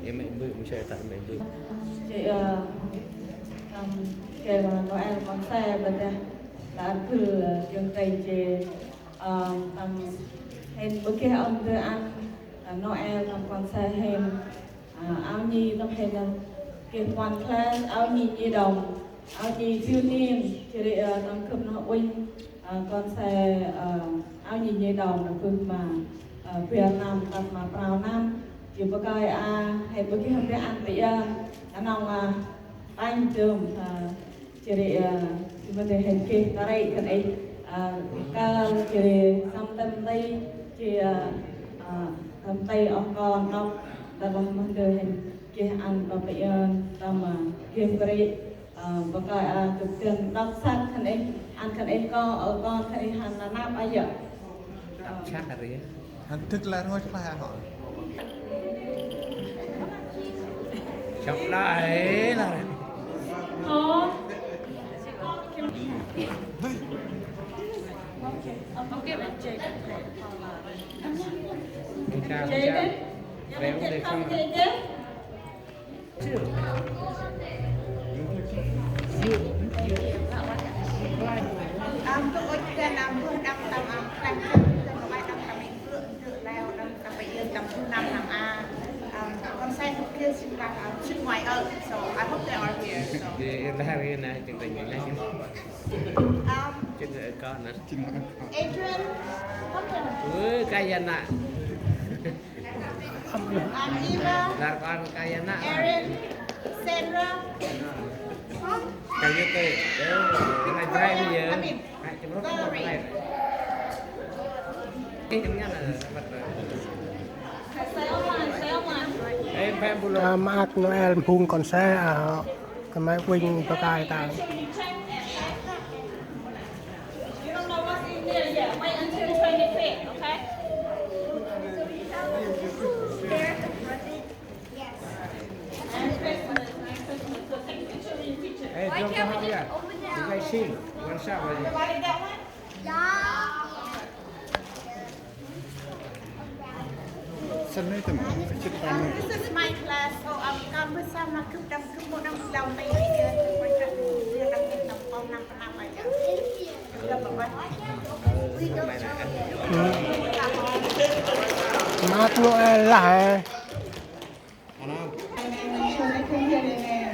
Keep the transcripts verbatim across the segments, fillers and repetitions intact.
Ê, mẹ bự, mẹ sẽ tặng mẹ bự. Jêh, ơ, tâm geh Noel kon se bơ dah, lah bâl, ơ, jêng tay jêh, ơ, tâm hên bơ geh ŏng dơ ăn, ơ, Noel tâm kon se hên, ơ, ao nhi tâm hên, ơ, geh puăn klas, ao nhi nhi đồng, ao nhi thiếu niên, jêh ri, ơ, tâm khâp noh uănh, ơ, kon se, ơ, ao nhi nhi đồng nơh bơh ma, ơ, bar năm tât ma prao năm. Jêh bơh kơi a, hên bơh geh hên ăn tơ yơn, a nong, ơ, tanh dơm, ơ, jêh ri, ơ, jêh bơh hên geh ta ri khân ih, ơ, kơl jêh ri săm tâm ti, jêh, ơ, ơ, tâm ti oh kon đŏk, ta bơh mơh dơ hên geh ăn bơh yơn, tâm, ơ, geh bri. Ơ, bơh kơi, ơ, gâp dơn đọc sách khân ih, ăn khân ih kon, ơ, kon khân ih hăn nanăp a yơh. Đọc sách hả ri? Hăn thức lĕ rngôch klaih hŏ. Chọc lại là. Hả? Không biết là Jake. Jake đấy? Jake đấy? Adrian, Ui, kaya nak. Aniva, Nar kon kaya nak. Aaron, Sandra. Kaya tê. Kena jai ni ya. Amin. Hai, cuma Valerie. Ê, cuma là. Ê, phải bù lô. Ơ, maak Noel phung kon se, ơ, kơmơi uănh bơh kơi ta. You don't know what's in there yet. Wait until twenty-fifth, okay? And Christmas, Merry Christmas. So take a picture with your teacher. Hey, don't come here. You guys sing. One shot, right? Everybody got one? Yeah. This is my class. So, um, kami sama group dan group mo ng ilaw na yun. Maak Noel lah, eh. Amen. Make sure they can hear the amen.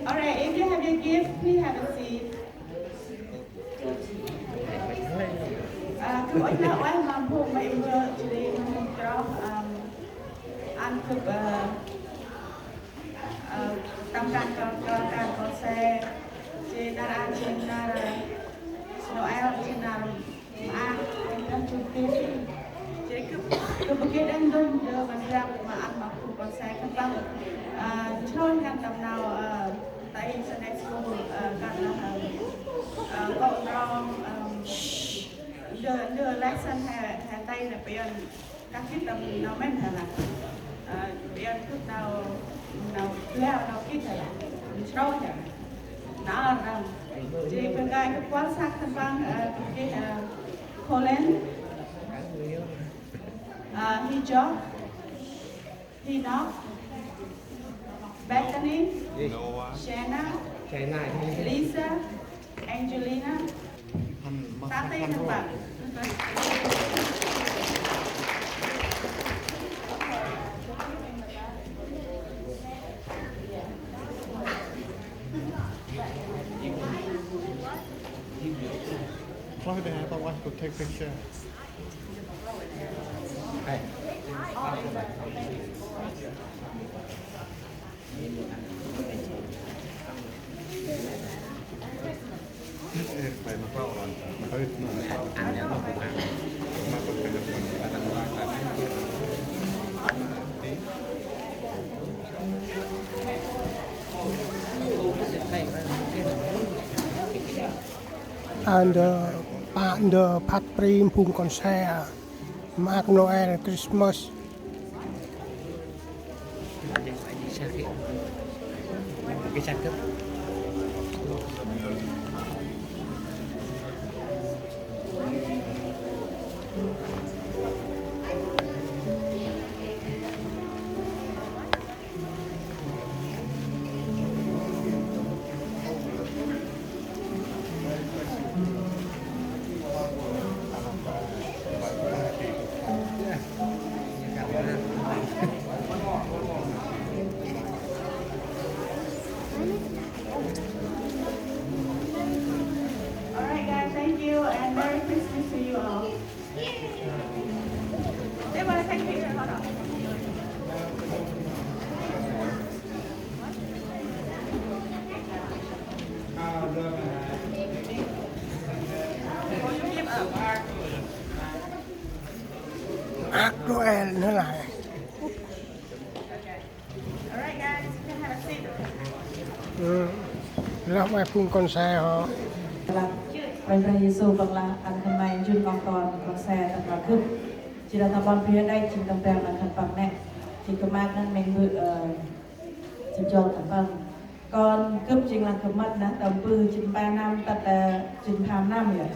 All right, if you have your gift, please have a seat. Ơ, gâp ŭch lah ueh ma phung ma i bơ̆, jêh ri ma phung chroh, ơm, ăn gâp, ơ, ơ, tâm kan kon, kon, kan kon se, jêh nar a, jêh nar, ơ, Noel, jêh nar, Maak, ơ, gâp jŭm geh. Jêh gâp, gâp bơh geh đŏng dŭm, dŭm ma drăp ma ăn ma phung kon se khân păng. Ơ, chrôn ngăn tâm nau, ơ, tay Sunday school, ơ, kơt lah, ơ, ơ, kŏ trong, ơ, dŭm, dŭm lesson he, he tay nê păng. Kah gĭt tâm nau mĭn hê lah. Ơ, păng gĭt nau, nau blau, nau gĭt hê lah. Nau chrôn hê lah. Nau răm. Jêh ri bơh kơi gâp kuăl săk khân păng, ơ, gâp geh, ơ, Colin, ơ, Hijok, Hinok, Bethany, Noah, Shanna, Shanna, Lisa, Angelina, Tati khân păng. Why they have a wife to take picture? Ơ, ndơ, pă ndơ phat pri phung kon se, ơ, maak Noel, Christmas. Ăk đô el nơ lai. Ơ, lah mai phung kon se hŏ. Lah, Kôranh Brah Yêsu Păng lah ăn khân may njŭn oh kon, kon se tâm rnglăp gâp. Jêh ri tâm ƀon bri hđăch jêng tâm ban ma khân păng nĕ. Jêng kơt ma ngăn may mbơ̆, ơ, jêng jŏt tâm păng. Kon gâp jêng lah gâp mât nơh tâm bơh jât ma năm tât, ơ, jât ma pham năm yơh.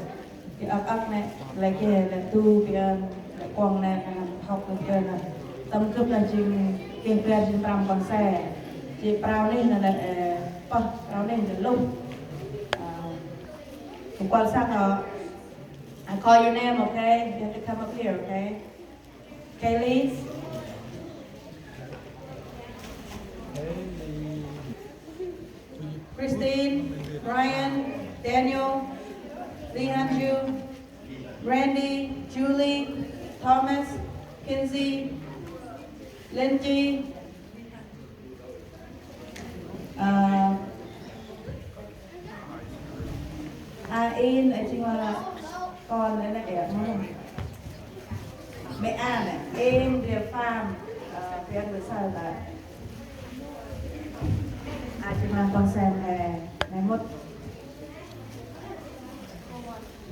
Geh ăk ăk nĕ, lĕ geh, lĕ du, bân, lĕ kuŏng nĕ, năn hŏk nĕ geh nă. Tâm gâp lah jêng geh bar jât ma prăm kon se. Jêh prao nĕ nă, ơ, pơh, prao nĕ nă luh. Ơ, gâp kuăl săk hŏ. I call your name, okay? You have to come up here, okay? Kaylee, Christine, Ryan, Daniel, Lee Hanju, Randy, Julie, Thomas, Kinsey, Lindsay, Ơ, a, in, a, jêng lah kon a nĕ, ơ, mâu. Mẹ a nĕ, in, Rê Pham, ơ, Pê Ăn Bơ̆ Saơ ta. A, jêng lah kon se nĕ, nĕ mŭt.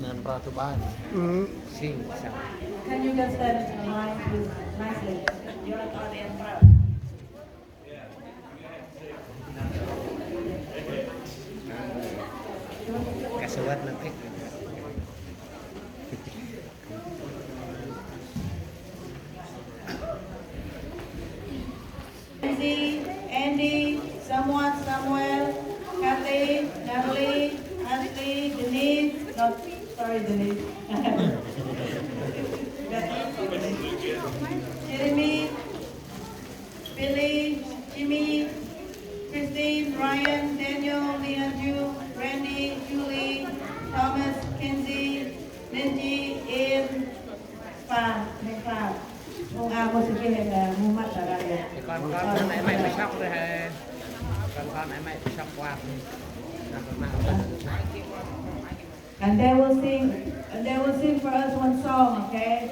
Năn prao tu ƀai. Sim, sim. Can you guys stand in line, please? Nicely. You're on the front. Kasawat na pek. Lindsay, Andy, Samuel, Samuel, Kathy, Natalie, Ashley, Denise, no, sorry, Denise. Jeremy, Billy, Jimmy, Christine, Ryan, Daniel, Leon, Ju, Randy, Julie, Thomas, Kenzie, Lindsay, Ian, Pha, Mẹ Pha. Mông a mô sê kê, mô măt ta ra ya. Kon kon năn nây may sŏk rê. Kon kon năn may sŏk kuăt. Năn kon năn. And they will sing, and they will sing for us one song, okay?